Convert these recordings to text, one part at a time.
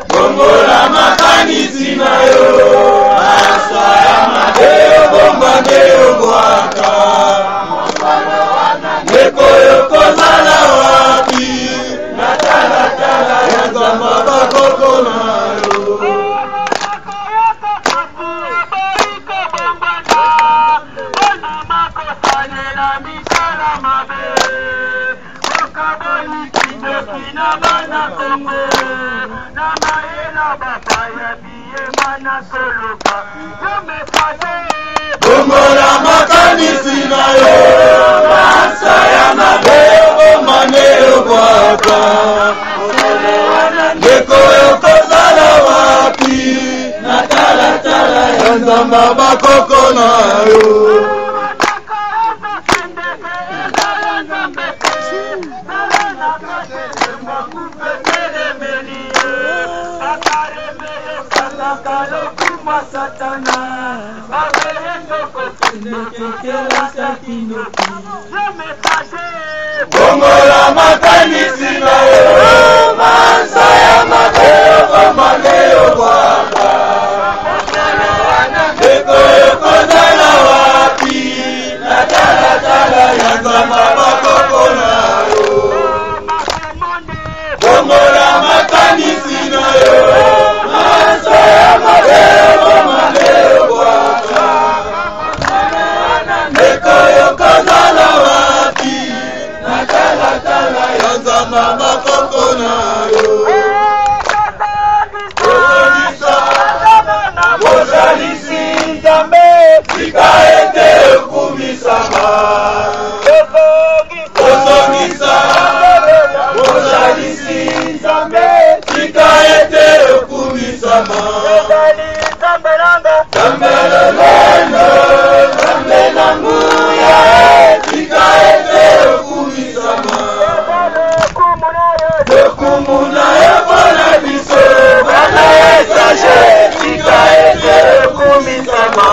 Bongola makanisi na yo, masa ya mabe obomba nde obwaka. Ndeko yokozala wapi na talatala ya nzamba bakoko na yo. Bongola makanisi na yo, masa ya mabe obomba nde obwaka. Ndeko yokozala wapi na talatala ya nzamba bakoko na yo. Bongola makanisi na yo, mansa ya mabe obomba nde obwaka. Ndeko yokozala wapi na talatala ya nzamba bakoko na yo. Bongola makanisi na yo, mansa ya mabe obomba nde obwaka. Ndeko yokozala wapi na talatala ya nzamba bakoko na yo. Kozongisa bozalisi Nzambe, tika ete okumisama. Kozongisa bozalisi Nzambe, tika ete okumisama. ezali Nzambe nanga, Nzambe lolendo, Nzambe na nguya, tika ete okumisama. eza lokumu na yo, Lokumu na yo mpona biso bana etage, tika ete okumisama.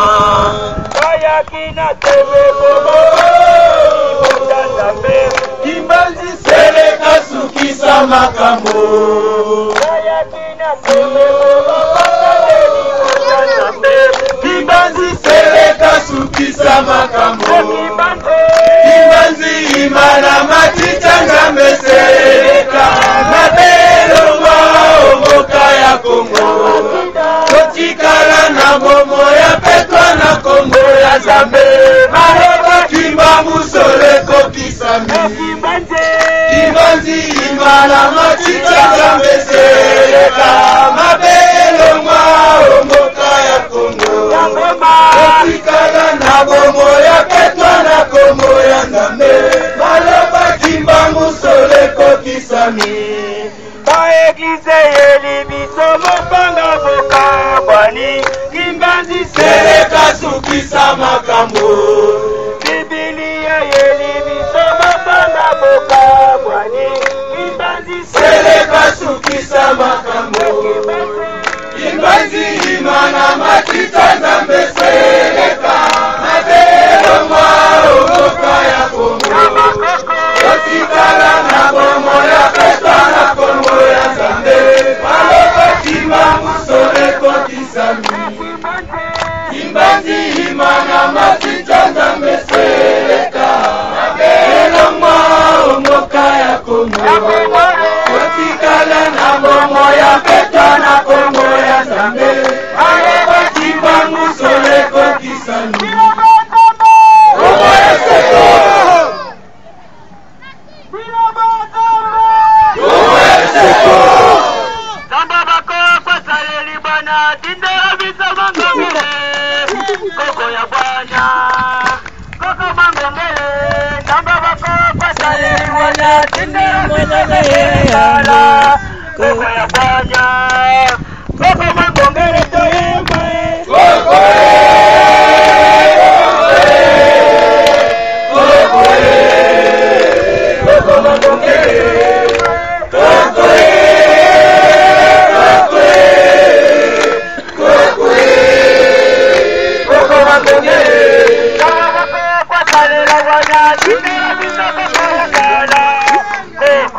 bayaki na tebe kobota Nzambe, Kimbanzi seleka sukisa makambo. bayaki na tebe kobota Nzambe, Kimbanzi seleka sukisa makambo. Kimbanzi, Kimbanzi imana matita Nzambe seleka mabelongwa omboka ya Kongo. Totikala na bomo ya petwa na Kongo ya Nzambe. Maloba Kimbangu solo ekokisami. Kimbanzi, Kimbanzi imana matita Nzambe seleka mabelongwa omboka ya Kongo. Totikala na bomo ya petwa na Kongo ya Nzambe. Maloba Kimbangu solo ekokisami. Baeglize yeli biso mopanga bokabwani, Kimbanzi Seleka sukisa makambo. Bibilia yeli biso mopanga bokabwani, Kimbanzi Seleka sukisa makambo. Kimbanzi imana matita Nzambe seleka mabelongwa omboka ya Kongo. Totikala na bomo ya petwa na Kongo ya Nzambe. Maloba Kimbangu solo ekokisami. Kimbanzi imana matita Nzambe seleka mabelongwa omboka ya Kongo. Totikala na bomo ya petwa na Kongo ya Nzambe. Maloba Kimbangu solo ekokisami. Kongo ya seko! Kongo ya seko! Nzambe bakokosaleli bwana tindela biso mangongele koko ya bwana koko mangongele Nzambe bakokosaleli bwana tindela biso mangongele koko ya bwana koko mangongele toyemba Koko Koko Koko mangongele Koko Koko Koko mangongele Nzambe bakokosalela bwana tindela biso koko ya kala koko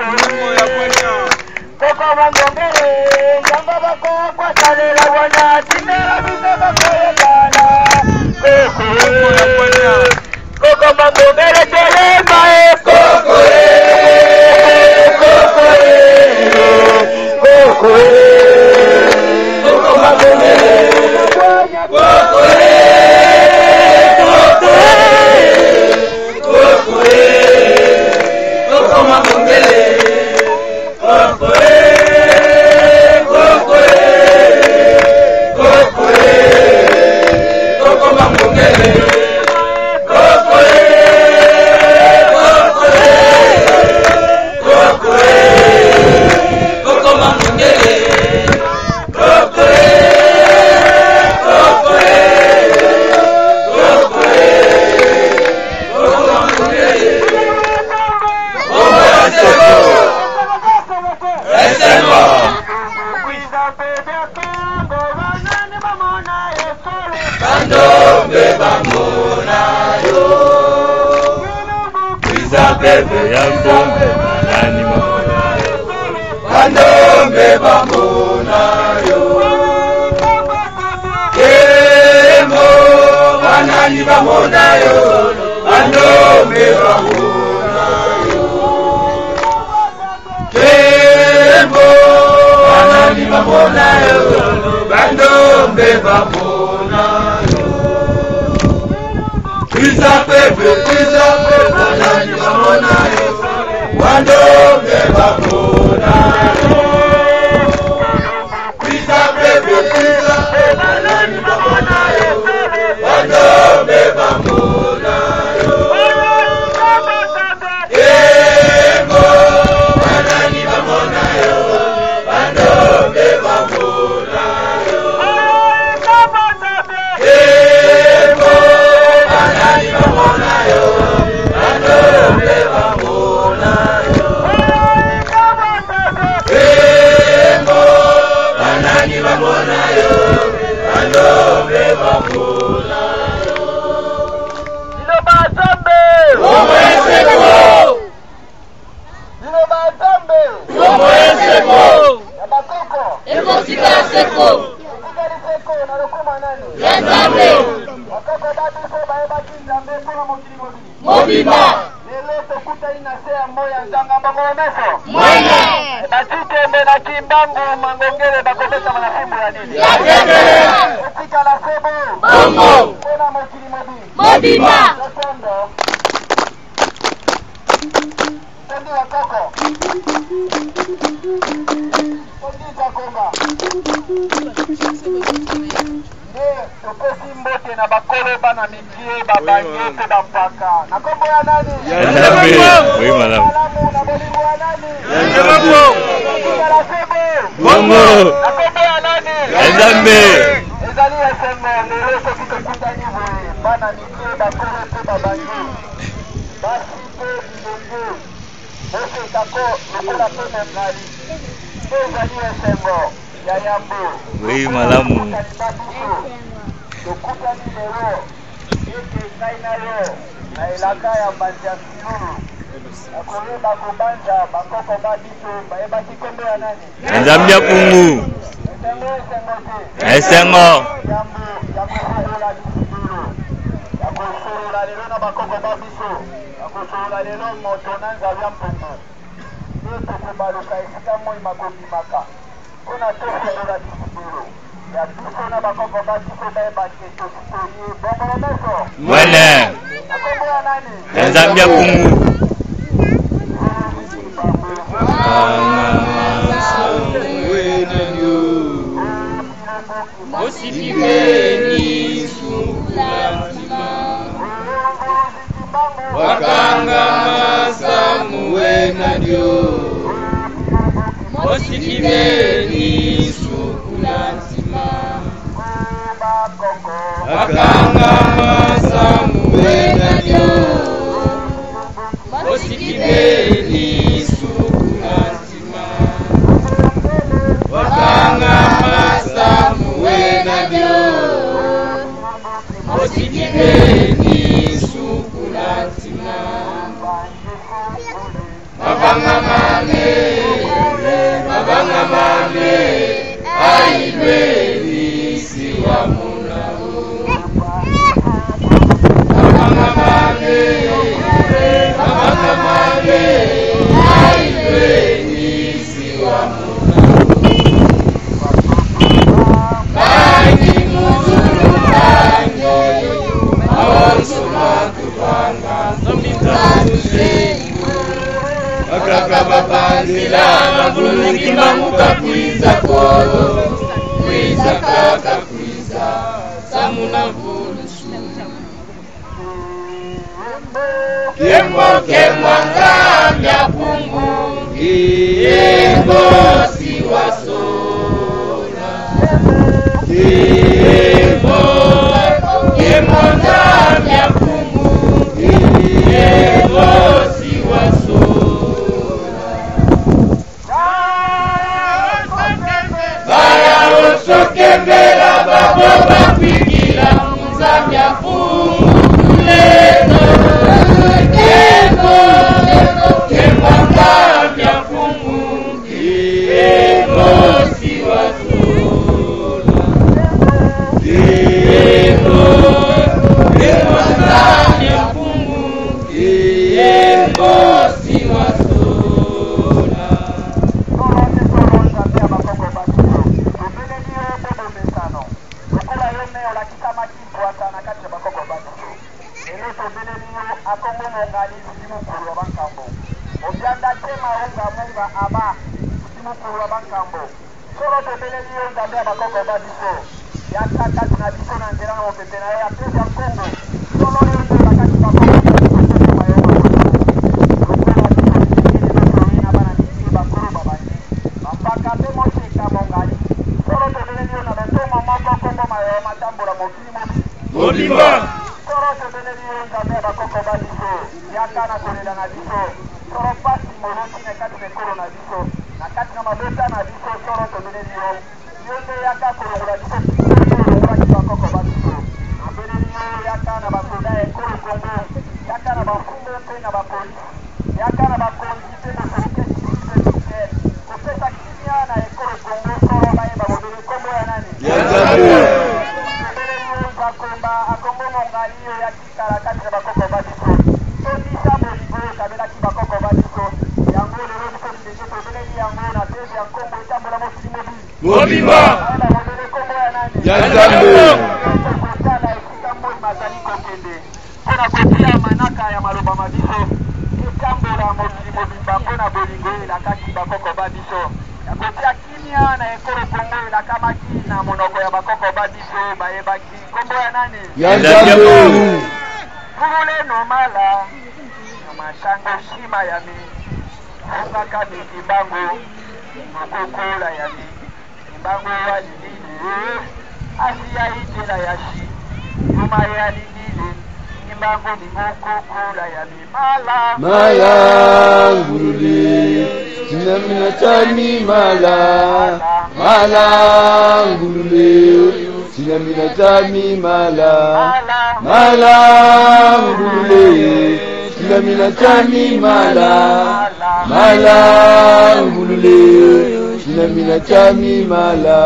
pepe Ya mbongo banani bamona yo? Bandombe bamona yo. Kembo banani bamona yo? Bandombe bamona yo. Kembo banani bamona yo? Bandombe bamona yo. Pisa pepe, pisa pepe, banani bamona yo? Bandombe bamona yo. Pisa pepe, pisa pepe, banani bamona yo? Bandombe bamona yo. Kembo banani bamona yo? Bandombe bamona yo. Kembo banani bamona yo? Bandombe bamona yo. Kembo banani bamona yo? Bandombe bamona yo. Liloba Nzambe. Bongo eseko. Liloba Nzambe. Bongo eseko. Ya bakoko. Ekotikala seko. Etikali seko na lokuma nani? Ya Nzambe. Bakoko ba biso bayebaki Nzambe mpona mokili mobili. Mobimba. Lelo tokutani na se ya moi ya nzanga mbongolo meso. Mwene. Batikembe na Kimbangu mangongele bakobetama na fimbo ya nini? Ya kekele. Etikala sebo. Bongo. Mpona mokili mobili. Mobimba. Totondo. Tondi ya koko. Tondi Jakonga. Nde topesi mbote na bakolo bana mikie babange mpe bampaka na nkombo ya nani? Ya Nzambe. Oui malamu. Malamu na bolingo ya nani? Ya Nzambe. Etikala sebo. Bongo. Na nkombo ya nani? Ya Nzambe. Ezali esengo lelo soki tokutani boye bana mikie bakolo mpe babange basi mpe bilenge bosekako lokola mpe mongali mpe ezali esengo ya yambo. Oui malamu. Tokutani lelo ete ngai na yo na elaka ya mbanzi ya silulu nakoyeba kobanza bakoko ba biso bayebaki nkombo ya nani? Ya Nzambe ya Pungu. Esengo, esengo te? Esengo. Yambo ya kosolola lisolo ya kosolola lelo na bakoko ba biso ya kosolola lelo moto na Nzambe ya Mpungu nde tokobaluka esika moi makobimaka mpona tosolola lisolo ya biso na bakoko ba biso bayebake tositoye bongolo meso. Mwene. Na nkombo ya nani? Ya Nzambe ya Pungu. Mosikimeni sukula wakanga masamuwe nadio mosikimeni sukula ntima wakanga masamuwe nadio mosikimeni sukula ntima wakanga masamuwe nadio mosikimeni sukula ntima mabanga mane mabanga mane ailweni siwa munao mabanga mane mabanga mane ailweni siwa munao bangi muzulu bangi aonsomatubanga bakaka bapanzila mavulukimbanguka kwiza kolo kwiza kaka kwiza samuna vulusu kembo kemwa nzambya pungu kembo siwasona kembo kemwa nzambya pungu kembo siwasona baya osokembela babo bakwikila nzambya pungu tuleno kembo. Maunga Munga Aba Mukulu wa bankambo. Solo tobeleli yo Nzambe ya bakoko ba biso. Yaka kati na biso na nzela na mopepe na yo ya Klezia Nkongo. Solo yo nde olakaki bakoko ba biso tokoma yo makoki. Lokola biso bilenge lelo toyei na bana mike bakolo babandi. Bampaka mpe moseka mongali. Solo tobeleli yo na lotomo moko kombo ma yo matambola mokili mobi. Mobimba. Solo tobeleli yo Nzambe ya bakoko ba biso. Yaka na kolela na biso. Solo pasi moloti na kati na ekolo na biso. Na kati na mabota na biso solo tobeleli yo. Yo nde yaka kolongola biso kino yo olongolaki bakoko ba biso. Nabeleli yo yaka na basoda ya ekolo Congo. Yaka na bamfumu mpe na bapolisi. Yaka na bakonzi mpe bosoloke civil mpe militaire. Kopesa kimia na ekolo Congo solo bayeba bobele nkombo ya nani? Ya Nzambe. Tobeleli yo Nzakomba Akongo Mongali yo yaki kala kati na bakoko ba biso. Tondisa bolingo oyo okabelaki bakoko ba biso. Yango lelo biso bilenge tobeleli yango na Klezia ya Nkongo etambola mokili mobi. Mobimba. Bayeba bobele nkombo ya nani? Ya Nzambe. Tokotala esika moi mazali kokende mpo na kotia manaka ya maloba ma biso etambola mokili mobimba mpo na bolingo oyo elakaki bakoko ba biso ya kotia kimia na ekolo Kongo elakamaki na monoko ya bakoko ba biso bayebaki nkombo ya nani? Ya Nzambe. Fulule nomala na mashango shima yami fungaka mingi bango mokokola yami kimbangu walingile asiya itela yashi yuma yalingile kimbangu ningokokola yami mala Mala ngulule sinamina chami mala mala ngulule sinamina chami mala mala ngulule sinamina chami mala mala ngulule sinamina chami mala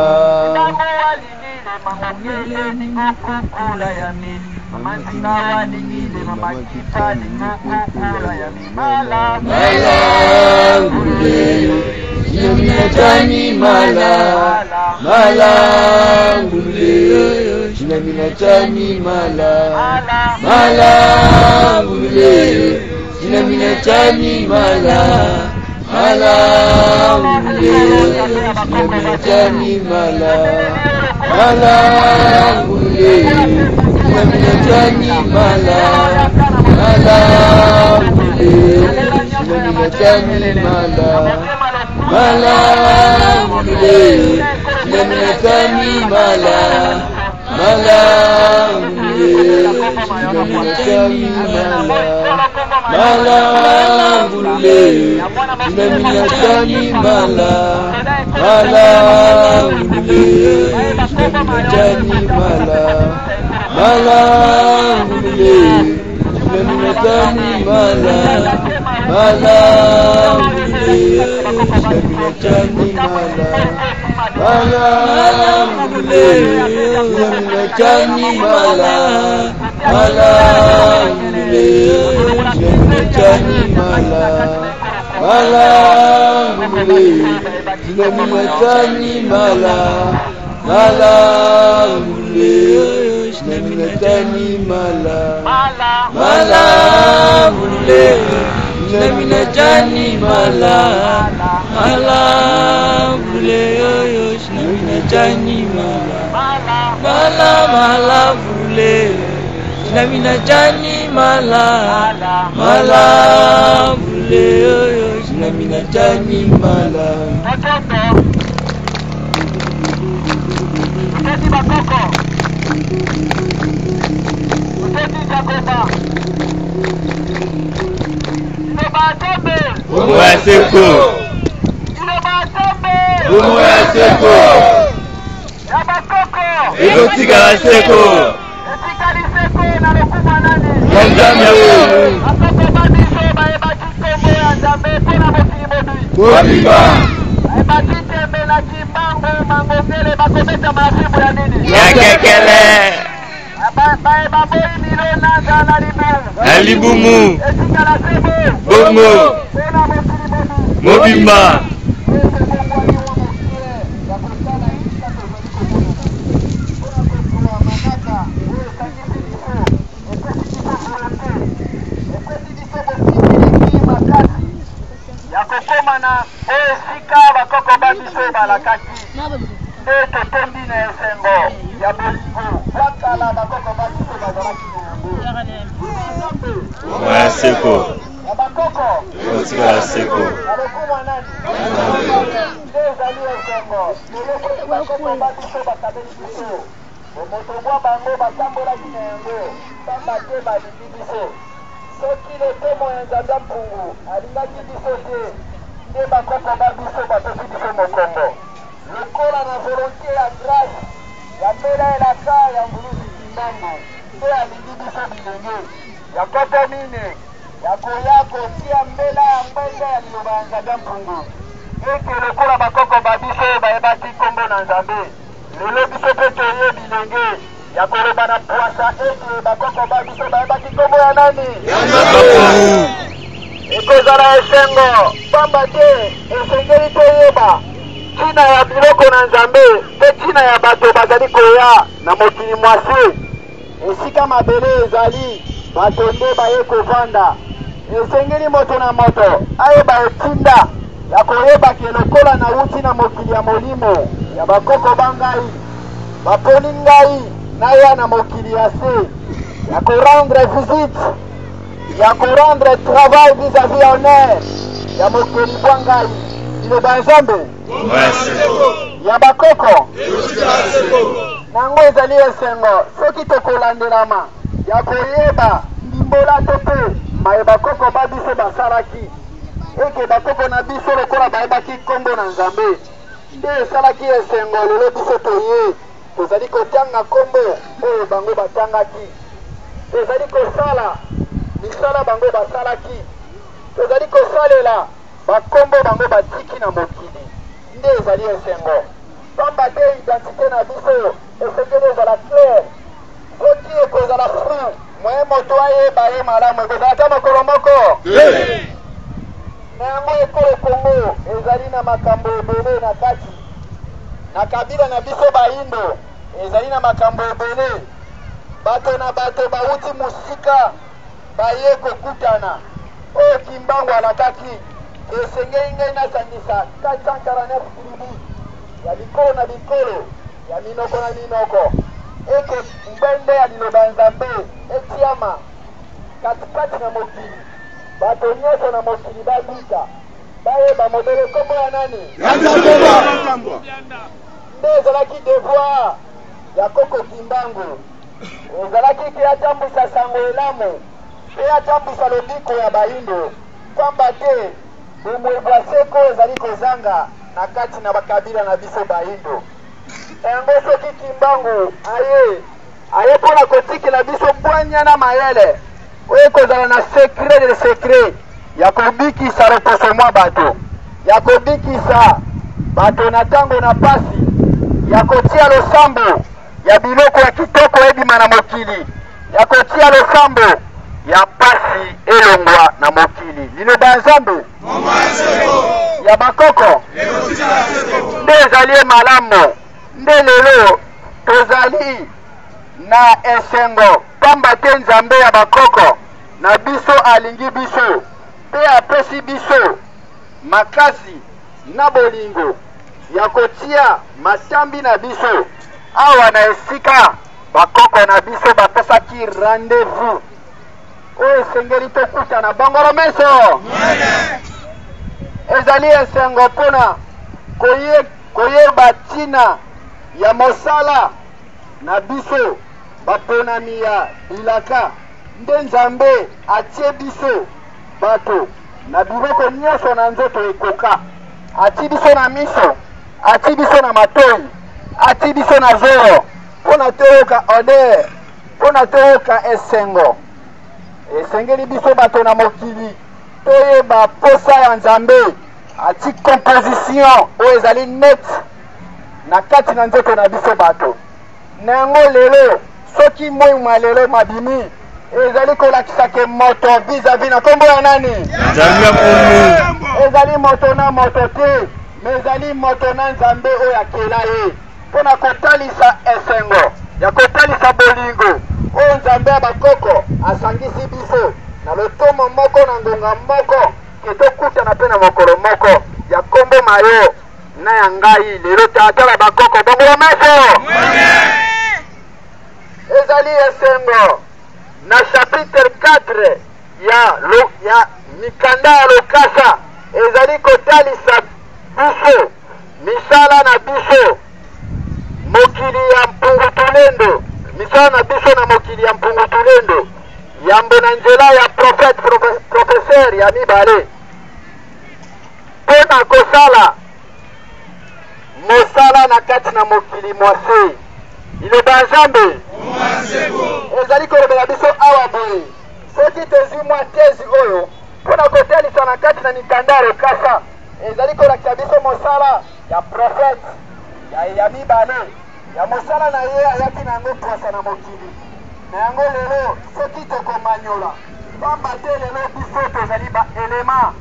Kimbangu walingile mangongele ningokokola yami mamanzinga walingile mamakipa ningokokola yami mala mala ngulule sinamina chami mala mala ngulule sinamina chami mala mala ngulule sinamina chami mala mala ngulule sinamina chami mala mala ngulule sinamina chami mala mala ngulule sinamina chami mala mala ngulule sinamina chami mala mala ngulule sinamina chami mala mala ngulule sinamina chami mala mala ngulule sinamina chami mala mala ngulule sinamina chami mala mala ngulule sinamina chami mala mala ngulule sinamina chami mala mala ngulule sinamina chami mala mala ngulule sinamina chami mala mala ngulule sinamina chami mala mala ngulule sinamina chami mala mala ngulule yoyo sinamina chami mala mala mala ngulule sinamina chami mala mala ngulule yoyo sinamina chami mala Mototo Muteti bakoko Muteti Jakoba Iloba Nzambe Bongo ya seko. Iloba Nzambe Bongo ya seko Ya bakoko Ekotikala seko. Etikali seko na lokumu nani Ya Nzambe. Bakoko ba biso bayebaki nkombo ya Nzambe mpo na mokili mobi Mobimba. Bayebaki tembe na kimbangu mangongele bakobeta mafimbo ya nini Ya kekele. Bayeba boyi milona na libumu Na libumu. Etikala sebo Bongo. mpona mokili mobi Mobimba. Ya kokota kokoma na oyo esika bakoko ba biso balakaki. Nde totondi na esengo ya bolingo bwa kala bakoko ba biso bazalaki na yango. Nzambe Ngoma ya seko. ya bakoko Ekotikala seko. na lokumu ya nani? Nde ezali esengo lelo soki bakoko ba biso bakabeli biso bomoto bwa bango batambolaki na yango, pamba te balingi biso. Soki lotomo ya Nzambe ya Mpungu alingaki biso te, nde bakoko ba biso bapesi biso mokongo. Lokola na volonte ya grace ya mbela elaka ya Mvuluzi Kimbangu, nde alingi biso bilenge ya koto mine ya koya kotia mbela ya ngwende ya liloba ya Nzambe ya Mpungu, ete lokola bakoko ba biso bayebaki nkombo na Nzambe, lelo biso mpe toye bilenge ya koloba na pwasa ete bakoko ba biso bayebaki nkombo ya nani? Ekozala esengo, pamba te esengeli toyeba ntina ya biloko na Nzambe mpe ntina ya bato bazali koya na mokili mwa se. Esika mabele ezali, bato nde baye kovanda. Esengeli moto na moto ayeba etinda ya koyeba ke lokola nawuti na mokili ya molimo ya bakoko ba ngai, baponi ngai naya na mokili ya se ya ko rendre visite, ya ko rendre travail vis-à-vis honneur ya mokeli bwa ngai. Liloba ya Nzambe ya bakoko nango ezali esengo soki tokolandelama ya koyeba ndimbola to mpe maye bakoko ba biso basalaki, eke bakoko na biso lokola bayebaki nkombo na Nzambe nde esalaki esengo lelo biso toye tozali kotanga nkombo oyo bango batangaki, tozali kosala misala bango basalaki, tozali kosalela bakombo bango batiki na mokili. Nde ezali esengo, pamba te identite na biso esengeli ezala claire. Soki ekozala flou, moyen moto ayeba ye malamu ekozala ata mokolo moko. Na yango ekolo Congo ezali na makambo ebele na kati. Na kabila na biso bayindo ezali na makambo ebele. Bato na bato bawuti mosika baye kokutana. Oyo Kimbangu alakaki, esengeli ngai nasangisa 449 tribus ya bikolo na bikolo, ya minoko na minoko, ete ngbende ya liloba ya Nzambe etiama katikati na mokili, bato nyonso na mokili babika, bayeba mobele nkombo ya nani? Nde ezalaki devoir ya koko Kimbangu, ezalaki ke atambwisa sango elamu mpe atambwisa lobiko ya bayindo, pamba te bomoi bwa seko ezali kozanga na kati na bakabila na biso bayindo. Yango soki Kimbangu aye, aye mpo na kotikela biso bwanya na mayele oyo ekozala na secret de secret ya kobikisa loposo mwa bato, ya kobikisa bato na ntango na pasi, ya kotia losambo ya biloko ya kitoko ebima na mokili, ya kotia losambo ya pasi elongwa na mokili. Liloba ya Nzambe ya bakoko nde ezali malamu. Nde lelo tozali na esengo, pamba te Nzambe ya bakoko na biso alingi biso mpe apesi biso makasi na bolingo ya kotia matambi na biso awa na esika bakoko na biso bapesaki rendez-vous oyo esengeli tokutana bongolo meso. Ezali esengo mpona koyeba ntina ya mosala na biso baponami ya bilaka. Nde Nzambe atie biso bato na biloko nyonso na nzoto ekoka. Atie biso na miso, atie biso na matoi, atie biso na zoro mpo na toyoka odeur, mpo na toyoka esengo. Esengeli biso bato na mokili toyeba posa ya Nzambe. Ati composition oyo ezali net na kati na nzoto na biso bato. Na yango lelo soki moi mwa lelo mabimi, ezali kolakisa ke moto vis-à-vis na nkombo ya nani? Nzambe ya Mpungu. Ezali moto na moto te, me ezali moto na Nzambe oyo akela ye mpo na kotalisa esengo ya kotalisa bolingo oyo Nzambe ya bakoko asangisi biso na lotomo moko na ngonga moko. Ke tokutana mpe na mokolo moko ya kombo mayo na ya ngai lelo tata na bakoko bongo meso. Ezali esengo na chapitre 4 ya, lo, ya mikanda ya lokasa ezali kotalisa biso misala na biso mokili ya mpungutulendo, misala na biso na mokili ya mpungutulendo yambo na nzela ya prophète professeur ya mibale mpo na kosala mosala na kati na mokili mwa se. Liloba ya Nzambe ezali kolobela biso awa boye, soki tozwi mwa tezi oyo mpo na kotalisa na kati na mikanda ya lokasa, ezali kolakisa biso mosala ya profete ya mibale ya mosala na ye ayaki na yango pwasa na mokili. Na yango lelo soki tokomanyola, pamba te lelo biso tozali ba elema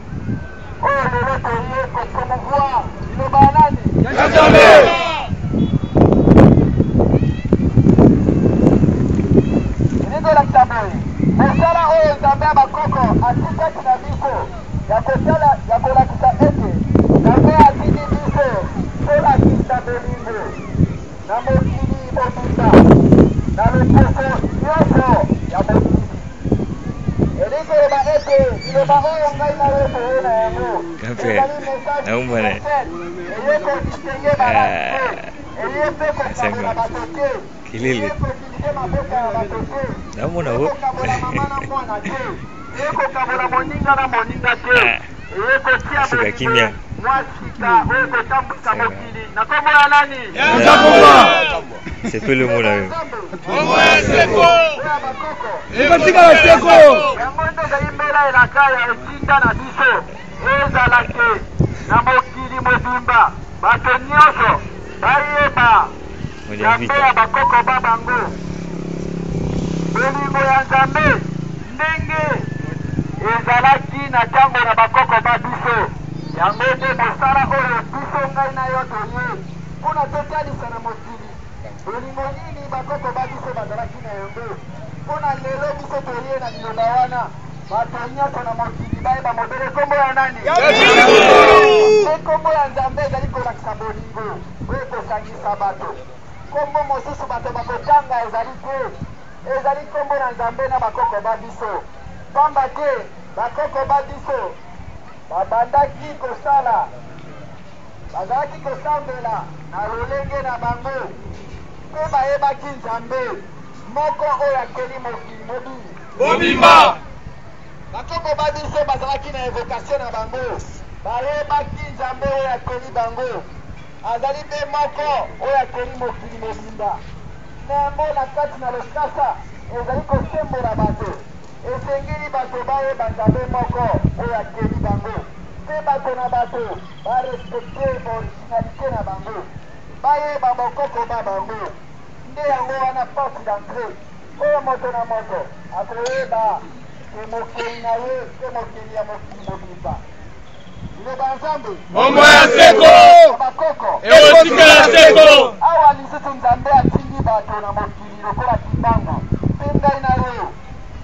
oyo lelo toye kopromouvoir liloba ya nani? Ya Nzambe. Elingi kolakisa boye, mosala oyo Nzambe ya bakoko atikaki na biso ya kosala, ya kolakisa ete Nzambe atindi biso tolakisa bolingo na mokili mobimba, na loposo nyonso ya mokili. Elingi koloba ete liloba oyo ngai na yo toye na yango ezali message universel, eye kodistingue barasi te, eye mpe kokabola bato te, eye kodivise mabota ya bato te, eye kokabola mama na mwana te, eye kokabola moninga na moninga te, eye kotia bolingo mwa sika oyo ekotambwisa mokili na kombo ya nani? Sepele omona yo. Ekotikala seko. Yango nde ezali mbela elaka ya etinda na biso, ezala te na mokili mobimba bato nyonso bayeba Nzambe ya bakoko ba bango, bolingo ya Nzambe ndenge ezalaki na ntango na bakoko ba biso. Yango nde mosala oyo biso ngai na yo toye mpo na totalisa na mokili bolingo nini bakoko ba biso bazalaki na yango, mpo na lelo biso toye na liloba wana bato nyonso na mokili bayeba mobele nkombo ya nani? Mpe nkombo ya Nzambe ezali kolakisa bolingo oyo ekosangisa bato. Nkombo mosusu bato bakotanga ezali te, ezali nkombo na Nzambe na bakoko ba biso, pamba te bakoko ba biso babandaki kosala, bazalaki kosambela na lolenge na bango, mpe bayebaki Nzambe moko oyo akeli mokili mobimba. Bakoko ba biso bazalaki na evocation na bango, bayebaki Nzambe oyo akeli bango azali mpe moko oyo akeli mokili mobimba. Na yango, na kati na lokasa ezali kosembola bato, esengeli bato bayeba Nzambe moko oyo akeli bango, mpe bato na bato ba respecter originalite na bango, bayeba bokoko ba bango. Nde yango wana porte d'entree oyo moto na moto akoyeba ke mokeli na ye mpe mokeli ya mokili mobimba. Liloba ya Nzambe. Bomoi ya seko. Ya bakoko. Ekotikala seko. Awa lisusu Nzambe atindi bato na mokili lokola Kimbangu mpe ngai na yo,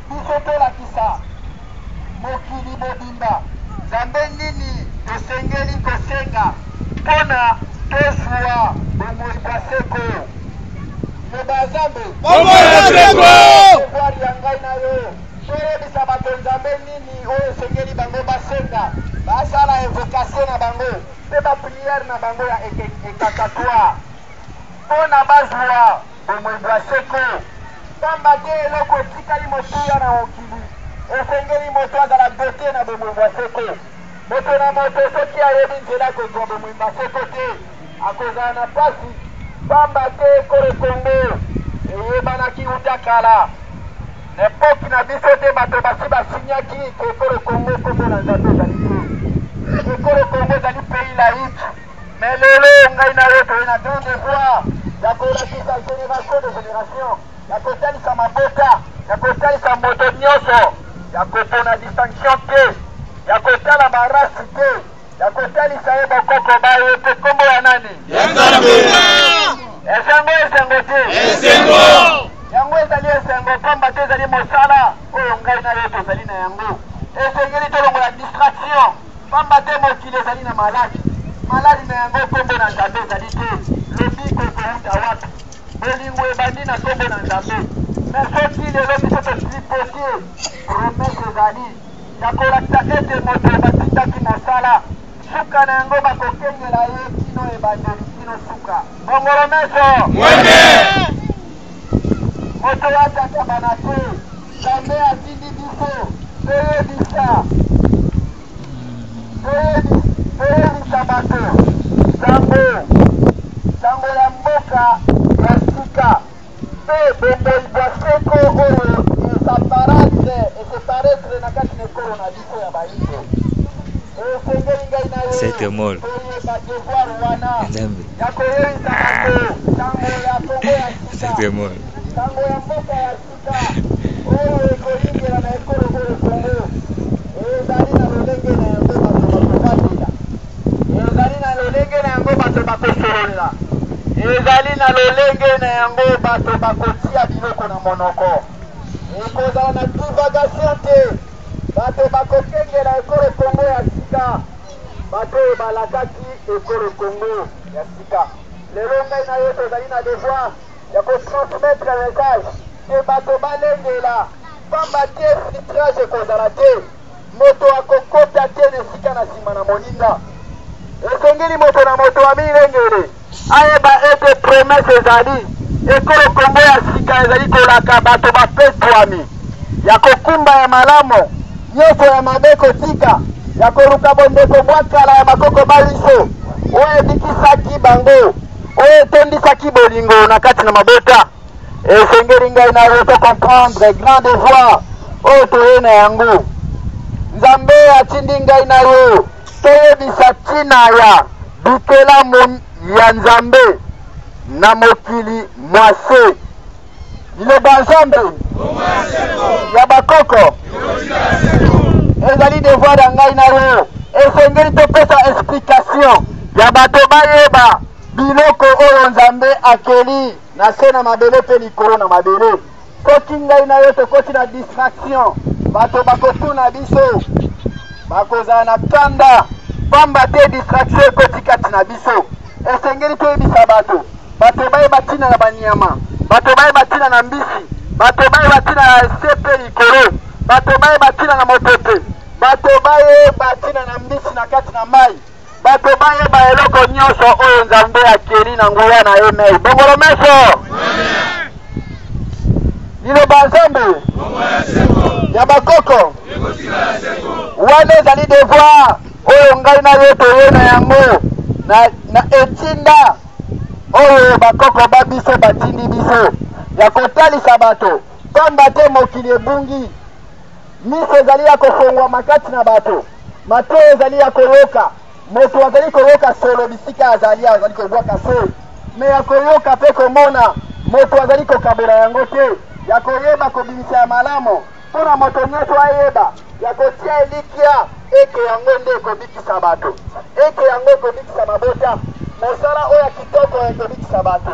biso tolakisa mokili mobimba Nzambe nini tosengeli kosenga mpo na tozwa bomoi bwa seko. Liloba ya Nzambe. Bomoi ya seko. Devoir ya ngai na yo, toyebisa bato Nzambe nini oyo esengeli bango basenga, basala invocation na bango mpe ba prière na bango ya ekakatoire mpo na bazwa bomoi bwa seko. Pamba te eloko etikali motuya na mokili, esengeli moto azala dote na bomoi bwa seko. Moto na moto soki ayebi nzela ya kozwa bomoi bwa seko te, akozala na pasi, pamba te ekolo Congo eyebanaki uta kala. Na epoque na biso te bato basi ba signaki ke ekolo Congo kombo na Nzambe ezali te. Ekolo Congo ezali pays laïque. Mais lelo ngai na yo toye na grand devoir ya kolakisa generation de generation, ya kotalisa mabota, ya kotalisa moto nyonso, ya kopona distinction te, ya kotala ba race te, ya kotalisa ye bokoko ba ye te kombo ya nani? Ya Nzambe. Esengo, esengo te? Esengo. Yango ezali esengo pamba te ezali mosala oyo ngai na yo tozali na yango. Esengeli tolongola distraction, pamba te mokili ezali na maladi. Maladi na yango nkombo na Nzambe ezali te. Lobiko ekowuta wapi? Bolingo ebandi na nkombo na Nzambe. Mais soki lelo biso to tripoter, promesse ezali ya kolakisa ete moto batindaki mosala, suka na yango bakokengela ye kino ebandeli kino suka. Bongolo meso! Mwene! Moto atatabana te. Nzambe atindi biso toyebisa toyebisa bato sango sango ya mboka ya sika mpe bomboi bwa seko oyo esaparatre eseparetre na kati na ekolo na biso ya bayindo. Esengeli ngai na yo Sete mol. toyeba devoir wana Nzambe. ya koyebisa bato sango ya Kongo ya sika, Sete mol. sango ya mboka ya sika oyo ekoyingela na ekolo oyo Kongo. Ezali na lolenge na yango bato bakovandela, ezali na lolenge na yango bato bakosololela, ezali na lolenge na yango bato bakotia biloko na monoko. Ekozala na divagation te. Bato bakokengela ekolo Kongo ya sika, bato oyo balakaki ekolo Kongo ya sika. Lelo ngai na yo tozali na devoir ya ko transmettre message ke bato balengela, pamba te filtrage ekozala te, moto akokota te na esika na sima na moninga. Esengeli moto na moto amilengele, ayeba ete promesse ezali. Ekolo Kongo ya sika ezali kolaka bato bapetwami ya kokumba ya malamu, nyonso ya mabe kotika, ya koluka bondeko bwa kala ya bakoko ba biso, oyo ebikisaki bango, oyo etondisaki bolingo na kati na mabota. Esengeli ngai na yo to comprendre grand devoir oyo toye na yango. Nzambe atindi ngai na yo toyebisa ntina ya bikelamu ya Nzambe na mokili mwa se. Liloba Nzambe ya bakoko ezali devoir ya ngai na yo. Esengeli topesa explication ya bato bayeba biloko oyo Nzambe akeli na se na mabele mpe likolo na mabele. Soki ngai na yo tokoti na distraction, bato bakotuna biso, bakozala na kanda, pamba te distraction ekoti kati na biso. Esengeli toyebisa bato, bato bayeba ntina na banyama, bato bayeba ntina na mbisi, bato bayeba ntina na se mpe likolo, bato bayeba ntina na mopepe, bato bayeba ntina na mbisi na kati na mai, bato bayeba eloko nyonso oyo Nzambe akeli na nguya na ye mei. Bongolo meso! Liloba Nzambe ya bakoko wana ezali devoir oyo ngai na yo toye na yango na, na etinda oyo bakoko ba biso batindi biso ya kotalisa bato, pamba te mokili ebungi. Miso ezali ya kofongwama kati na bato, matoyi ezali ya koyoka. Moto azali koyoka solo bisika azali, azali kobwaka solo, me ya koyoka mpe komona, moto azali kokabola yango te, ya koyeba kobimisa ya malamu mpo na moto nyonso ayeba, ya kotia elikya ete yango nde ekobikisa bato, ete yango ekobikisa mabota, mosala oyo ya kitoko ekobikisa bato.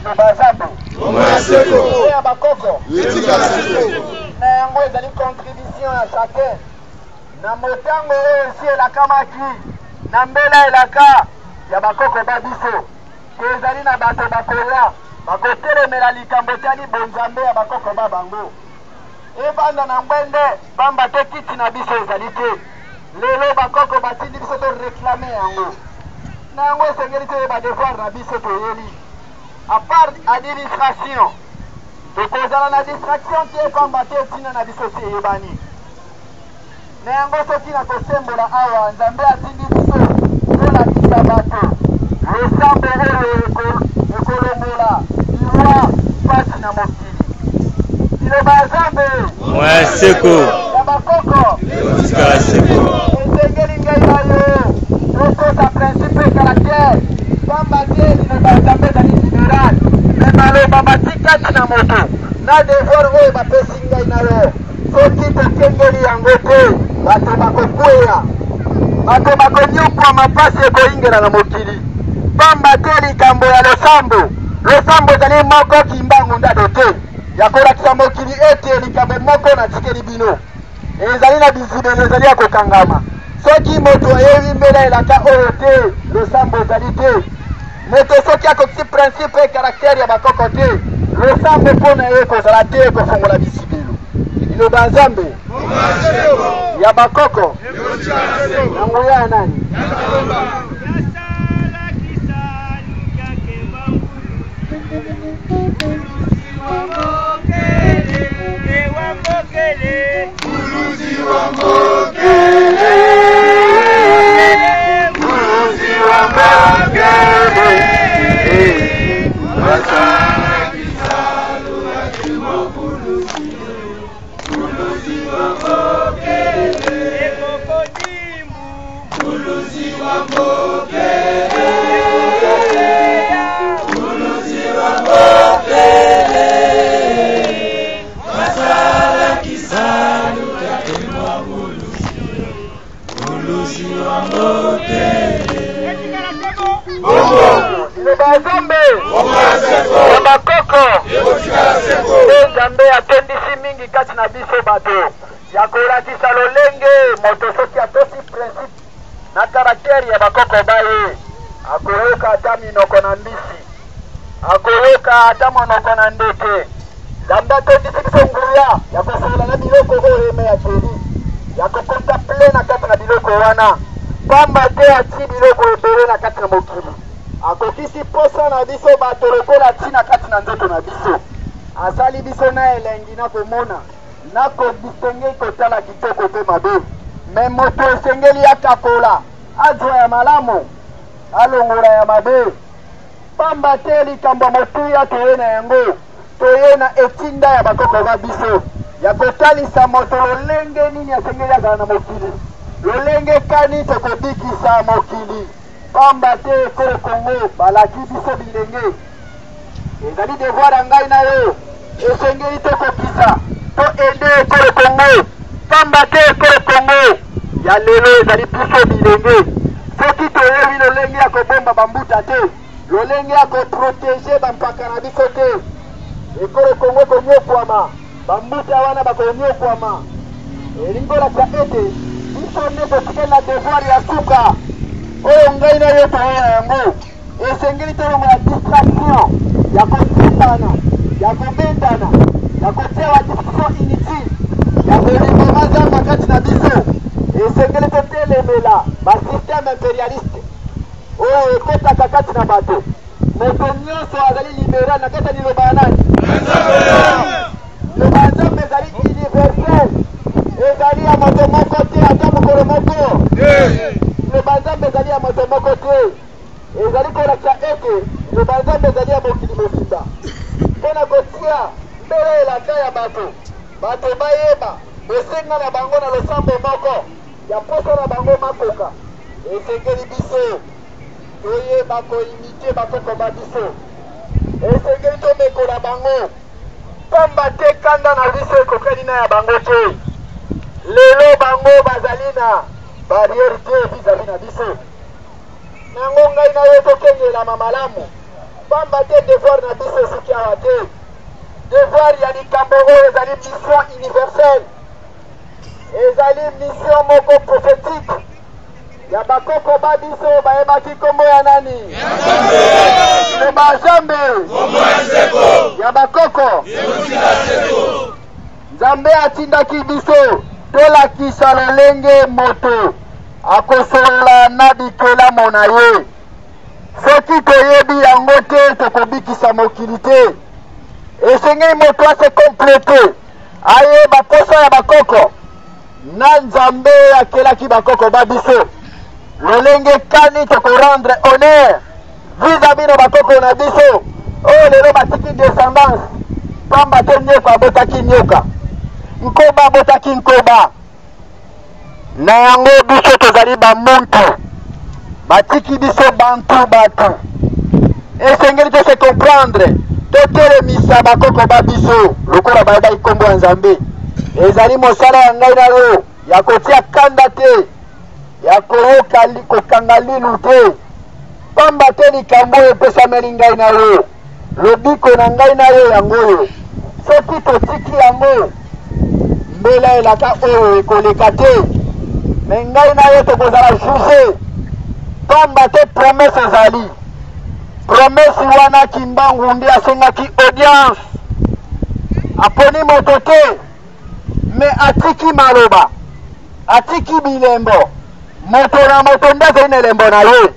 Liloba Nzambe Bomoi ya seko. mpe ya bakoko Etikala seko. na yango ezali contribution ya chacun na motango oyo esi elakamaki na mbela elaka ya bakoko ba biso, ke ezali na bato bakoya bakotelemela likambo etali bonzambe ya bakoko ba bango. Ebanda na ngwende, pamba te kiti na biso ezali te. Lelo bakoko batindi biso to réclamer yango. Na yango esengeli toyeba devoir na biso toyeli. À part administration, tokozala na distraction te, pamba te ntina na biso si eyebani. Na yango soki na kosembola awa, Nzambe atindi biso tolakisa bato losambo oyo ekolongola liwa mpasi na mokili. Liloba ya Nzambe Bomoi ya seko. ya bakoko Ekotikala seko. esengeli ngai na yo totosa principe e caractère, pamba te liloba ya Nzambe ezali libéral, me maloba batikati na moto na devoir oyo bapesi ngai na yo, soki tokengeli yango te, bato bakokweya, bato bakonyokwama, mpasi ekoyingela na mokili, pamba te likambo ya losambo, losambo ezali moko kimbangu ndado te ya kolakisa mokili ete likambo moko natikeli bino. Ezali na bizibeli ezali ya kokangama. Soki moto ayebi mbela elaka oyo te, losambo ezali te. Moto soki akokisi principe et caractère ya bakoko te, losambo mpo na ye ekozala te kofongola bizibelo. Liloba ya Nzambe ya bakoko na nguya ya nani? Liloba ya Nzambe ya bakoko nde Nzambe atondisi mingi kati na biso bato ya kolakisa lolenge moto soki atosi principe na caractère ya bakoko ba ye akoyoka ata minoko na mbisi, akoyoka ata monoko na ndeke. Nzambe atondisi biso nguya ya kosolola na biloko oyo ye mei akeli, ya kokontemple na kati na biloko wana, pamba te atii biloko ebele na kati na mokili. Akokisi posa na biso bato lokola atii na kati na nzoto na biso. Asali biso na elengi na komona, na ko distinguer kotala kitoko mpe mabe. Mais moto esengeli akakola, azwa ya malamu, alongola ya mabe. Pamba te likambo ya motuya toye na yango, toye na etinda ya bakoko ba biso ya kotalisa moto lolenge nini asengeli azala na mokili, lolenge kani tokobikisa mokili. Pamba te ekolo Congo balaki biso bilenge. Ezali devoir ya ngai na yo, esengeli tokokisa to aider ekolo Congo. Pamba te ekolo Congo ya lelo ezali biso bilenge. Soki toyebi lolenge ya kobomba ba mbuta te, lolenge ya ko proteger ba mpaka na biso te, ekolo Congo ekonyokwama, ba mbuta wana bakonyokwama. Elingi kolakisa ete biso nde totikali na devoir ya suka oyo ngai na yo toye na yango. Esengeli tolongola distraction ya kosimbana, ya kobendana, ya kotia ba discussion inutile, ya bolingo mazanga kati na biso. Esengeli totelemela ba système imperialiste oyo ekotaka kati na bato. Moto nyonso azali liberal na kati ya liloba ya nani? Liloba ya Nzambe ezali universel, ezali ya moto moko te ata mokolo moko. Liloba ya Nzambe ezali ya moto moko te. Ezali kolakisa ete Liloba ya Nzambe ezali ya mokili mobimba. Mpo na kotia mbela elaka ya bato, bato bayeba bosenga na bango na losambo moko ya mposa na bango makoka, esengeli biso toyeba ko imiter bakoko ba biso. Esengeli tomekola bango, pamba te kanda na biso ekokani na ya bango te. Lelo bango bazali na barrière te vis-à-vis na biso. Na yango ngai na yo tokengelama malamu, pamba te devoir na biso esuki awa te. Devoir ya likambo oyo ezali mission universelle, ezali mission moko prophetique ya bakoko ba biso bayebaki kombo ya nani? Loba Nzambe ya bakoko. Nzambe atindaki biso tolakisa lolenge moto akosolola na bikelamo na ye. Soki toyebi yango te, tokobikisa mokili te. Esengeli moto a se completer, ayeba posa ya bakoko na Nzambe akelaki bakoko ba biso. Lolenge kani toko rendre honneur vis-à-vis na bakoko na biso oyo lelo batiki descendance pamba te nyoka abotaki nyoka, nkoba abotaki nkoba. Na yango biso tozali ba muntu, batiki biso bantu batu. Esengeli to se comprendre, totelemisa bakoko ba biso lokola bayebaki nkombo ya Nzambe. Ezali mosala ya ngai na yo ya kotia kanda te, ya koyoka kokanga linu te, pamba te likambo oyo epesameli ngai na yo, lobiko na ngai na yo yango oyo. Soki totiki yango, Mbela elaka oyo ekoleka te, me ngai na yo tokozala juge, pamba te promesse ezali. Promesse wana Kimbangu nde asengaki audience, aponi moto te, me atiki maloba, atiki bilembo. Moto na moto nde azali na elembo na ye.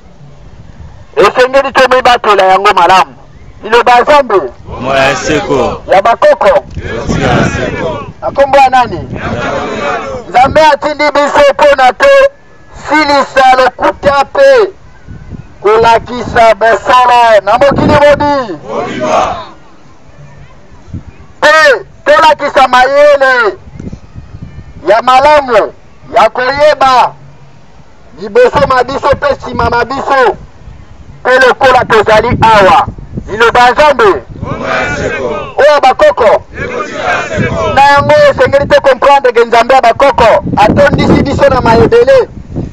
Esengeli tomibatela yango malamu. Liloba ya Nzambe Bomoi ya seko. ya bakoko Ekotikala seko. Na nkombo ya nani? Nzambe atindi biso mpo na tosilisa lokuta mpe kolakisa bosolo na mokili mobi, mpe tolakisa mayele ya malamu ya koyeba liboso ma biso mpe nsima ma biso, mpe lokola tozali awa. Liloba ya Nzambe oyo bakoko na yango esengeli to comprendre ke Nzambe ya bakoko atondisi biso na mayebele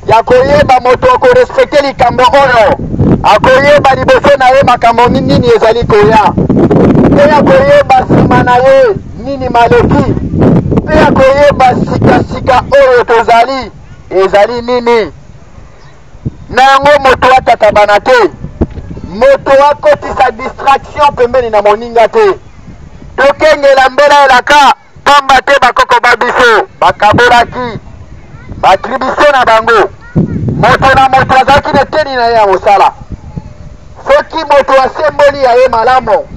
ya koyeba. Moto akorespecte likambo oyo akoyeba liboso na ye makambo nini ezali koya, mpe akoyeba nsima na ye nini maleki, mpe akoyeba sikasika oyo tozali ezali nini. Na yango moto atatabana te, moto akotisa distraction pembeni na moninga te. Tokengela mbela elaka, pamba te bakoko ba biso bakabolaki batribution na bango. Moto na moto azalaki na eteni na ye ya mosala. Soki moto asemboli ya ye malamu,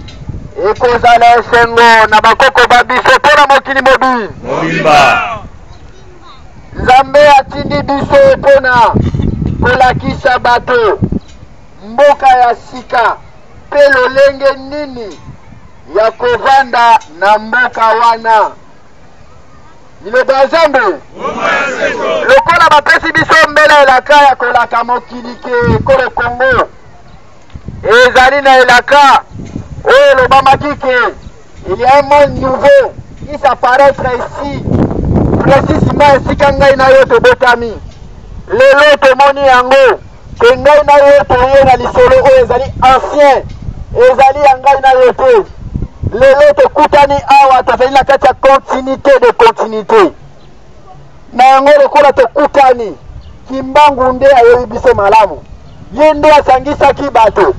ekozala esengo na bakoko ba biso mpo na mokili mobimba. Nzambe atindi biso mpo na kolakisa bato mboka ya sika mpe lolenge nini ya kovanda na mboka wana. Liloba ya Nzambe, lokola bapesi biso mbela elaka ya kolaka mokili ke ekolo Kongo ezali na elaka oyo elobamaki ke il y a un monde nouveau qui s'apparaîtra ici, précisément esika ngai na yo tobotami. Lelo tomoni yango ke ngai na yo toye na lisolo oyo ezali ancien, ezali ya ngai na yo te. Lelo tokutani awa, tozali na kati ya continuité de continuité. Na yango lokola tokutani, Kimbangu nde ayebi biso malamu. Ye nde asangisaki bato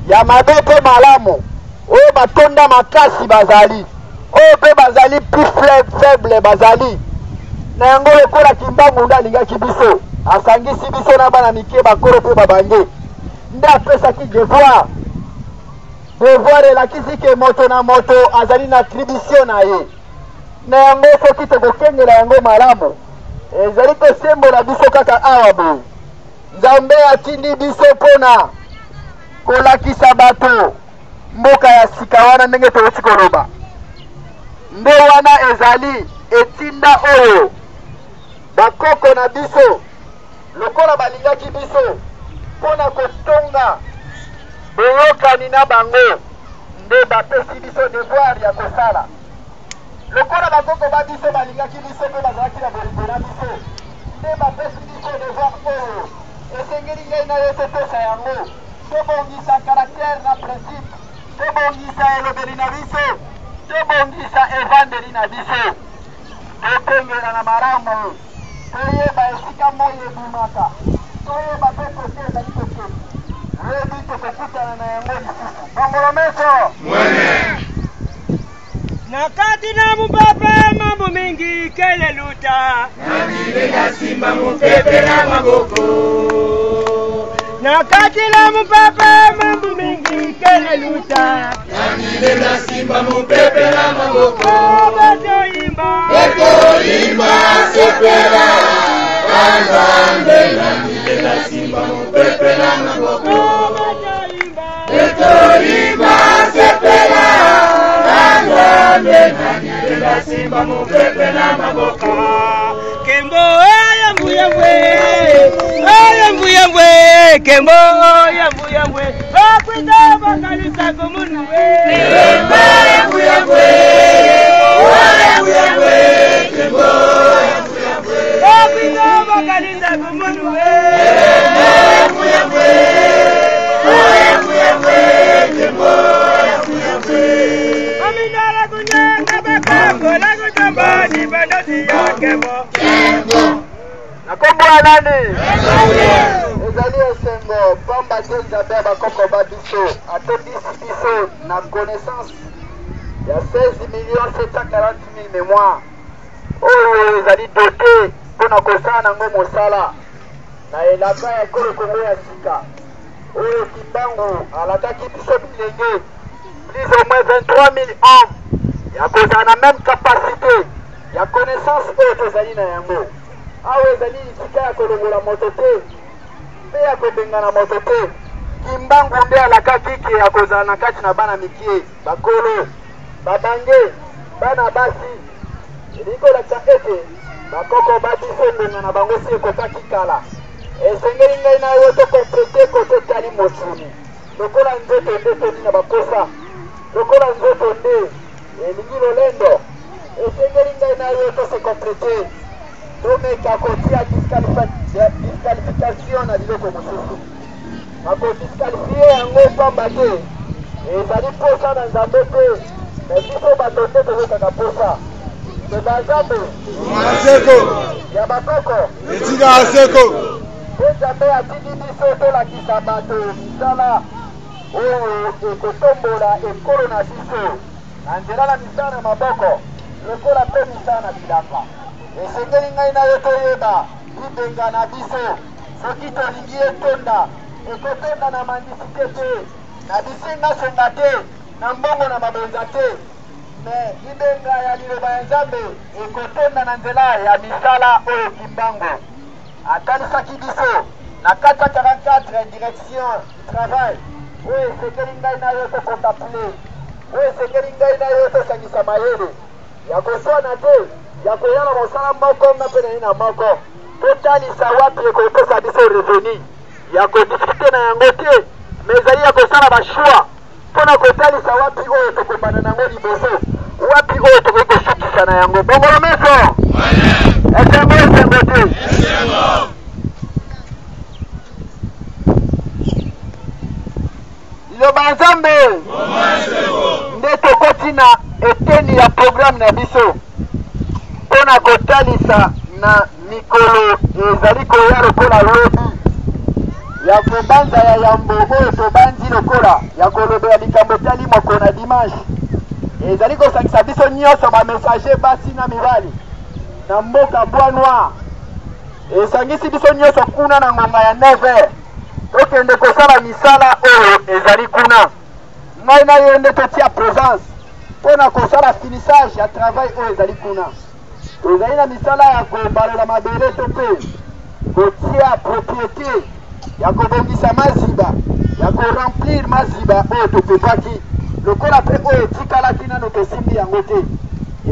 ya mabe mpe malamu, oyo batonda makasi bazali, oyo mpe bazali plus faible bazali. Na yango lokola Kimbangu nde alingaki biso, asangisi biso na bana mike, bakolo mpe babange, nde apesaki devoir. Devoir elakisi ke moto na moto azali na attribution na ye. Na yango soki tokokengela yango malamu, ezali kosembola biso kaka awa boye. Nzambe atindi biso mpona kolakisa bato mboka ya sika wana, ndenge toyoti koloba. Nde wana ezali etinda oyo bakoko na biso, lokola balingaki biso mpona kotonga boyokani na bango, nde bapesi biso devoir ya kosala. Lokola bakoko ba biso balingaki biso mpe bazalaki na bolingo na biso, nde bapesi biso devoir oyo esengeli ngai na yo totosa yango. Tobongisa caractère na principe, tobongisa elobeli na biso, tobongisa evandeli na biso, tokengela na malamu, toyeba esika moi ebimaka, toyeba mpe kote ezali kokende. Lobi tokokutana na yango lisusu. Bongolo meso. Na kati na mupepe mambo mingi keleluta. Simba mupepe na maboko. Na kati na mupepe mambo mingi keleluta. Namilela simba mupepe na maboko. Batoyimba. Ekoyimba sepela Nzambe. Namilela simba mupepe na maboko. Batoyimba. Ekoyimba sepela Nzambe. Namilela simba mupepe na maboko. Kembo oya mbuya mbwe. Oya mbuya mbwe. Kembo oya mbuya mbwe. Bakwita bakalisa komunu we. Kembo oya mbuya mbwe. Oya mbuya mbwe. Kembo oya mbuya mbwe. Bakwita bakalisa komunu we. Kembo oya mbuya mbwe. Oya mbuya mbwe. Kembo oya mbuya mbwe. Aminala kunyanga bakango la kutamba ni bandozi ya. ya nani? Ezali esengo pamba te Nzambe ya bakoko ba biso atondisi biso na connaissance ya 16 millions 740 000 mémoire oyo ezali dote mpo na kosala nango mosala na elaka ya ekolo Kongo ya sika oyo Kimbangu alakaki biso bilenge plus ou moins 23 000 hommes ya kozala na même capacité ya connaissance oyo tozali na yango. Awa ezali esika ya kolongola moto te mpe ya kobengana moto te. Kimbangu nde alakaki ke akozala na kati na bana mikie, bakolo, babange, bana basi. Elingi kolakisa ete bakoko ba biso ngonga na bango si ekokaki kala. Esengeli ngai na yo to complete kote etali mosuni. Lokola nzoto nde etondi na baposa, lokola nzoto nde elingi lolendo, esengeli ngai na yo to se completer, tomeka kotia disqualification na biloko mosusu. Na ko disqualifier yango pamba te ezali posa na Nzambe te, mais biso bato nde toyokaka posa. Loba Nzambe ya bakoko etikala seko. Mpe Nzambe atindi biso tolakisa bato misala oyo ekotombola ekolo na biso na nzela na misala na maboko lokola mpe misala na bilanga. Esengeli ngai na yo toyeba libenga na biso. Soki tolingi etonda, ekotonda na mendicite te, na bisengasenga te, na mbongo na mabonza te. Mais libenga ya liloba ya Nzambe ekotonda na nzela ya misala oyo Kimbangu Atalisaki biso na kati ya 44 direction du travail oyo esengeli ngai na yo to contempler, oyo esengeli ngai na yo tosangisa mayele ya koswana te, ya koya na mosala moko nga mpe naye na moko, totalisa wapi ekopesa biso revenu ya ko discuter na yango te, mais ezali ya kosala ba choix mpo na kotalisa wapi oyo tokobanda na yango liboso, wapi oyo tokoki kosukisa na yango. Bongolo meso! Esengo, esengo te! Liloba ya Nzambe nde tokoti na eteni ya programme na biso mpo na kotalisa na mikolo ezali koya lokola lobi ya kobanza ya yambo oyo tobanzi lokola ya kolobela likambo etali mokolo na dimanche ezali kosangisa biso nyonso ba messager basi na mibali na mboka Bois Noir. Esangisi biso nyonso kuna na ngonga ya 9h tokende kosala misala oyo ezali kuna. Ngai na yo nde totia presence mpo na kosala finissage ya travail oyo ezali kuna. Tozali na misala ya kobalola mabele to mpe kotia propriete, ya kobongisa maziba, ya ko remplir maziba oyo topepaki, lokola mpe oyo etikalaki nano tosimbi yango te.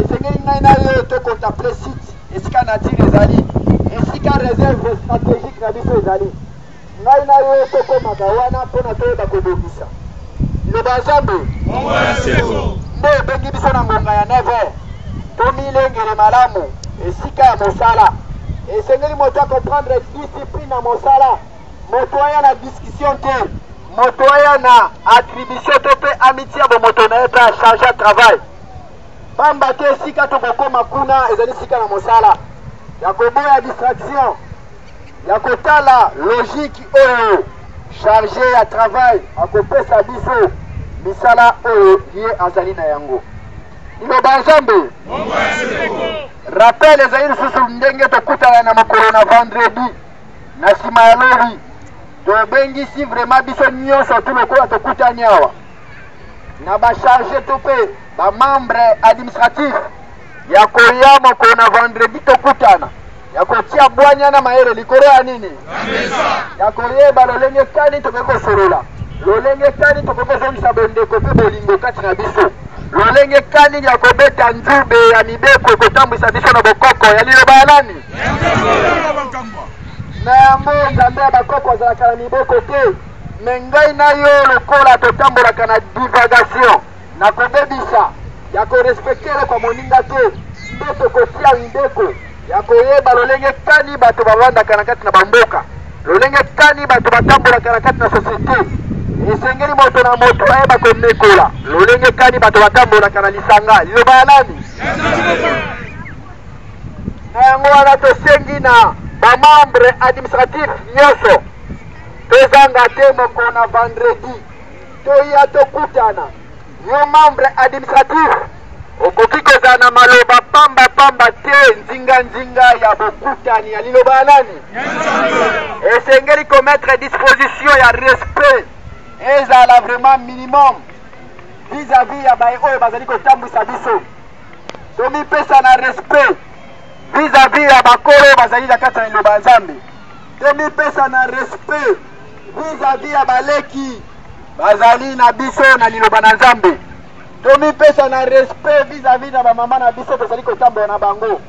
Esengeli ngai na yo to contempler site esika nature ezali, esika reserve strategique na biso ezali. Ngai na yo tokomaka wana mpo na toyeba kobongisa. Liloba ya Nzambe nde ebengi biso na ngonga ya 9 heures. Tomilengele malamu esika ya mosala. Esengeli moto a comprendre discipline na mosala. Moto aya na discussion te, moto aya na attribution to mpe amitia bomoto na ye mpe a changer travail. Pamba te esika tokokoma kuna ezali esika na mosala ya koboya distraction. ya kotala logique oyo charge ya travail akopesa biso misala oyo ye azali na yango. Liloba ya Nzambe. Rappel ezali lisusu ndenge tokutana na mokolo na vendredi na nsima ya lobi. Tobengisi vraiment biso nyonso tu lokola tokutani awa na ba charge to mpe ba membre administratif ya koya mokolo na vendredi tokutana ya kotia bwanya na mayele likolo ya nini? Ya koyeba lolenge kani tokoki kosolola, lolenge kani tokoki kozongisa bondeko mpe bolingo kati na biso, lolenge kani ya kobeta nzube ya mibeko ekotambwisa biso na bokoko ya liloba ya nani? Na yango Nzambe ya bakoko azalaka na mibeko te, me ngai na yo lokola totambolaka na divagation na kobebisa, ya ko respecter eloko ya moninga te, nde tokotia mibeko ya koyeba lolenge kani bato bavandaka na kati na bamboka, lolenge kani bato batambolaka na kati na societe. Esengeli moto na moto ayeba komekola lolenge kani bato batambolaka na lisanga. Liloba ya nani? Na yango wana tosengi na. Bamembre administratif nyonso, tozanga te mokolo na vendredi toya tokutana. Yo membre administratif okoki kozala na maloba pamba pamba te nzinganzinga ya bokutani ya liloba ya nani. Esengeli komettre disposition ya respect ezala vraiment minimum vis-à-vis ya baye oyo bazali kotambwisa biso. Tomipesa na respect vis-à-vis ya bakolo bazali na kati ya liloba ya Nzambe. Tomipesa na respect vis-à-vis ya baleki bazali na biso na liloba na Nzambe. Tomipesa na respect vis-à-vis na bamama na biso tozali kotambola na bango.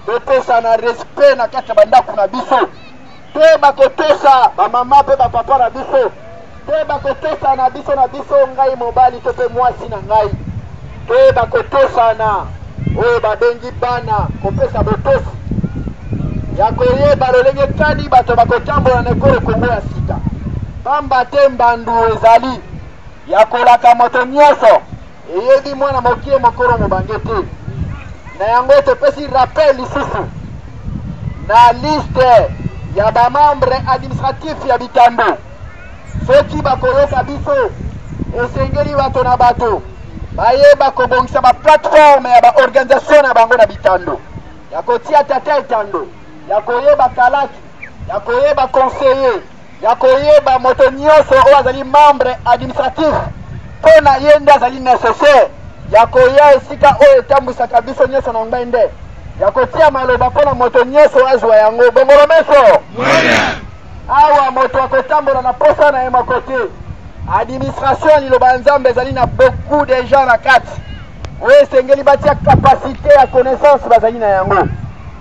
Topesa na respect na kati ya bandako na biso. Toyeba kotosa bamama mpe bapapa na biso. Toyeba kotosa na biso na biso, ngai mobali to mpe mwasi na ngai. Toyeba kotosana oyo babengi bana kopesa botosi ya koyeba lolenge kani bato bakotambola na ekolo Kongo ya sika. Pamba te mbandu ezali ya kolaka moto nyonso, eyebi mwana mokie mokolo mobange te. Na yango topesi rappel lisusu na liste ya ba membre administratif ya bitando. Soki bakoyoka biso, esengeli bato na bato bayeba kobongisa ba plateforme ya ba organisation na bango na bitando, ya kotia tata etando, ya koyeba kalaki, ya koyeba conseiller, ya koyeba moto nyonso oyo azali membre administratif mpo na ye nde azali necessaire ya koya esika oyo etambwisaka biso nyonso na ngbende, ya kotia maloba mpo na moto nyonso azwa yango. Bongolo meso awa moto akotambola na posa na ye moko te. Administration ya liloba ya Nzambe ezali na beaucoup de gens na kati oyo esengeli batia capacité ya connaissance bazali na yango.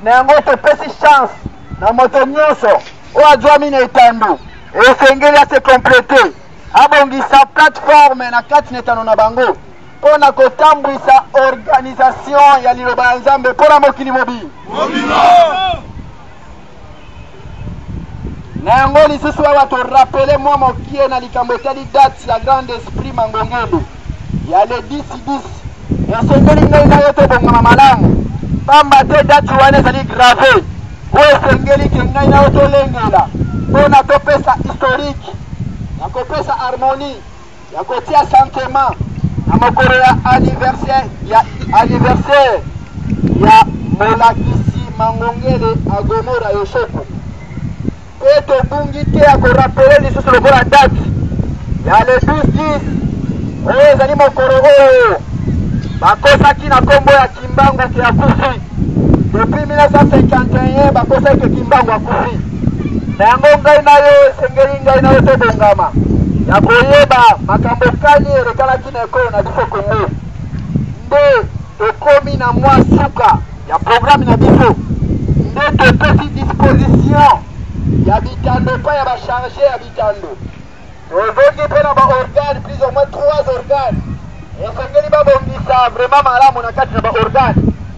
Na yango topesi chance na moto nyonso oyo azwami na etando, esengeli ase complete, abongisa plateforme na kati na etando na bango mpo na kotambwisa organisation ya liloba ya Nzambe mpo na mokili mobimba. Na yango lisusu awa torapele mwa mokie na likambo etali date ya Grand Esprit Mangongele ya le 10 10. Esengeli ngai na yo tobongama malamu, pamba te date wana ezali grave oyo esengeli ke ngai na yo tolengela mpo na topesa historique ya kopesa harmonie ya kotia sentiment na mokolo ya anniversaire ya anniversaire ya molakisi Mangongele Agomora Yosoko. Mpe tobungi te ya korapele lisusu lokola date ya le 12 10 oyo ezali mokolo oyo bakosaki na nkombo ya Kimbangu ke akufi. Depuis 1951 bakosaki ke Kimbangu akufi. Na yango ngai na yo esengeli ngai na yo tobongama ya koyeba makambo kani elekalaki na ekolo na biso Kongo. Nde tokomi na mwa suka ya programme na biso, nde topesi disposition ya bitando epai ya bacharge ya bitando. Tozongi mpe na baorgane, plus ou moins 3 organes esengeli babongisa vraiment malamu na kati na baorgane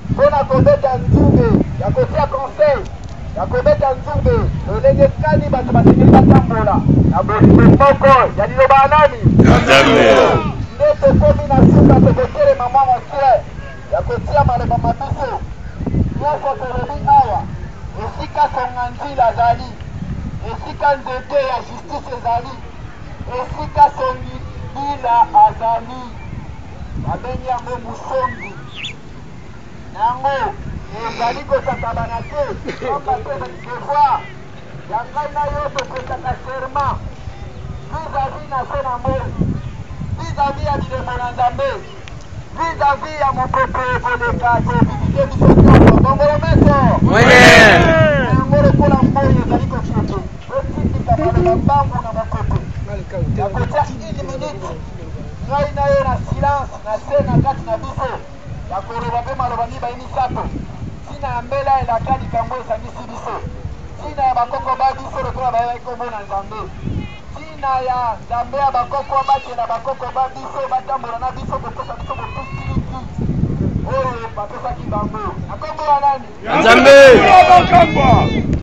mpo na kobeta nzube ya kotia conseil ya kobeta nzube lolenge kani bato basengeli batambola na bolingo moko ya liloba ya nani. Nzambe. Nde tokomi na suka, tokotelema mwa moke ya kotia maloba ma biso nyonso tolobi awa. Esika songa nzila azali, esika nzete ya justice ezali, esika songi bila azali, babengi yango musongi. Na yango ezali kotatabana te, pamba te ezali devoir ya ngai na yo topesaka serment vis-à-vis na se na moi, vis-à-vis ya bilembo na Nzambe, vis-à-vis ya mopepe ekoleka kovisite biso nyonso. Bongolo meso yango lokola moi ezali kokende, totindika maloba mbangu na mopepe ya kotia une minute ngai na yo na silence na se na kati na biso ya koloba mpe maloba mibale misato ntina ya mbela elaka likambo esangisi biso, ntina ya bakoko ba biso lokola bayebaki kombo na Nzambe, ntina ya Nzambe ya bakoko abatela bakoko ba biso batambola na biso kopesa biso bopusiliki oyo bapesaki bango na kombo ya nani? Nzambe.